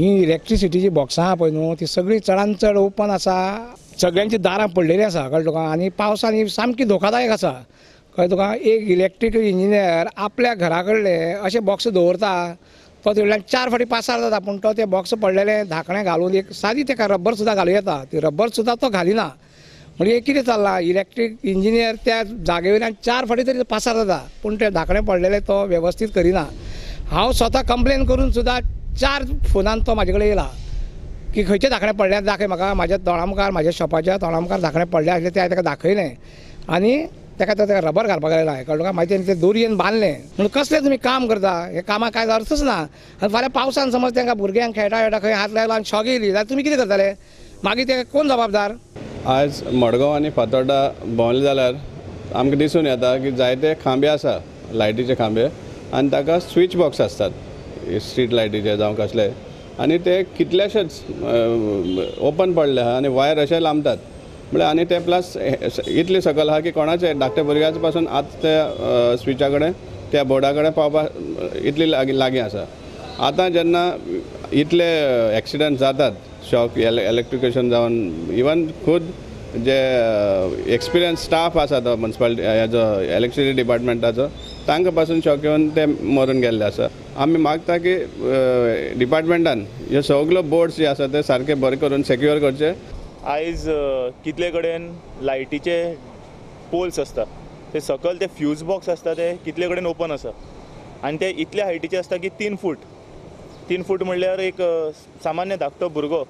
ही इलेक्ट्रिसिटीची बॉक्सां आहा पळय न्हू ती सगळीं चडान चड ओपन आसा, सगळ्यांची दारां पडलेलीं आसा, कळ्ळें तुका. आनी पावसान ही सामकी धोकादायक आसा, कळ्ळें तुका. एक इलेक्ट्रीकल इंजिनियर आपल्या घरा कडले अशें बॉक्स दवरता, तो तेवटेन 4 फावटी पासार जाता, पूण तो ते बॉक्स पडलेले धाकणें घालून एक सादी तेका रब्बर सुद्दां घालूं येता, ती रब्बर सुद्दां तो घालिना. म्हणजे कितें चल्लां, इलेक्ट्रीक इंजिनियर त्या जागे वयल्यान 4 फावटी तरी पासार जाता, पूण ते धाकणें पडलेले तो वेवस्थीत करिना. हांव स्वता कंप्लेन करून सुद्दां 4 फोनान तो म्हाजे कडेन येयला की खंयचे धाकणें पडल्या दाखय म्हाका, म्हाज्या तोंडा मुखार, म्हाज्या शॉपाच्या तोंडा मुखार धाकणें पडलें आसलें तें हांवें ताका दाखयलें आनी ताका तो ताका रबर घालपाक लायला, कळ्ळें तुका. मागीर तेणें तें दोरयेन बांदलें. म्हणून कसलें तुमी काम करता, हें कामाक कांय अर्थच ना. आनी फाल्यां पावसान समज तांकां भुरग्यांक खेळटा खेळटा खंय हात लायलो आनी शॉक येयली जाल्यार तुमी कितें करतले, मागीर ते कोण जबाबदार? आयज मडगांव आनी फातोर्डा भोंवले जाल्यार आमकां दिसून येता की जायते खांबे आसा, लायटीचे खांबे, आनी ताका स्विच बॉक्स आसतात स्ट्रीट लायटीचे जावं कसले, आनी ते कितलेशेच ओपन पडले आहा आनी वायर अशे लांबतात म्हळ्यार, आनी ते प्लस इतले सकयल आहा की कोणाचे धाकटे भुरग्याचे पासून आतां त्या स्विचा कडेन त्या बोर्डा कडेन पावपा इतली लागीं लागीं आसा. आतां जेन्ना इतले एक्सिडंट जातात, शॉक इलेक्ट्रिकेशन जावन, इवन खूद जे एक्सपिरियन्स स्टाफ आसा तो म्युनिसिपालिटी हेजो इलेक्ट्रिसिटी डिपार्टमेंटाचो, तांकां पासून शॉक येवन ते मरून गेल्ले आसा. आमी मागता की डिपार्टमेंटान ह्यो सगळ्यो बोर्ड्स जे आसा ते सारके बरे करून सेक्युअर करचे. आयज कितले कडेन लायटीचे पोल्स आसता ते सकयल ते फ्यूज बॉक्स आसता ते कितले कडेन ओपन आसा आनी ते इतले हायटीचे आसता की 3 फूट, 3 फूट म्हणल्यार एक सामान्य धाकटो भुरगो,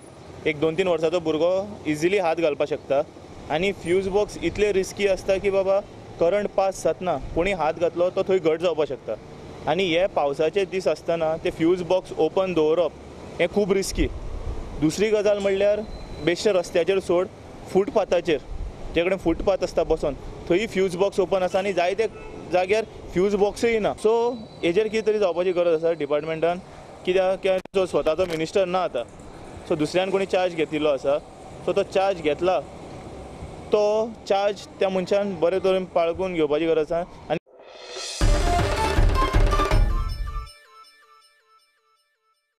एक 2-3 वर्साचो भुरगो इजिली हात घालपाक शकता. आनी फ्यूज बॉक्स इतले रिस्की आसता की बाबा करंट पास जातना कोणी हात घातलो तो थंय घट जावपाक शकता. आनी हे पावसाचे दीस आसतना ते फ्यूज बॉक्स ओपन दवरप हें खूब रिस्की. दुसरी गजाल म्हणल्यार बेश्टे रस्त्याचेर सोड, फुटपाथाचेर जे कडेन फुटपाथ आसता बसोन थंय फ्यूज बॉक्स ओपन आसा आनी जायते जाग्यार फ्यूज बॉक्सूय ना. सो हेजेर कितें तरी जावपाची गरज आसा डिपार्टमेंटान, कित्याक जो स्वताचो मिनिस्टर ना आतां, सो दुसऱ्यान कोणी चार्ज घेतिल्लो आसा, सो तो चार्ज घेतला तो चार्ज त्या मनशान बरे तरेन पाळगून घेवपाची गरज आसा. आनी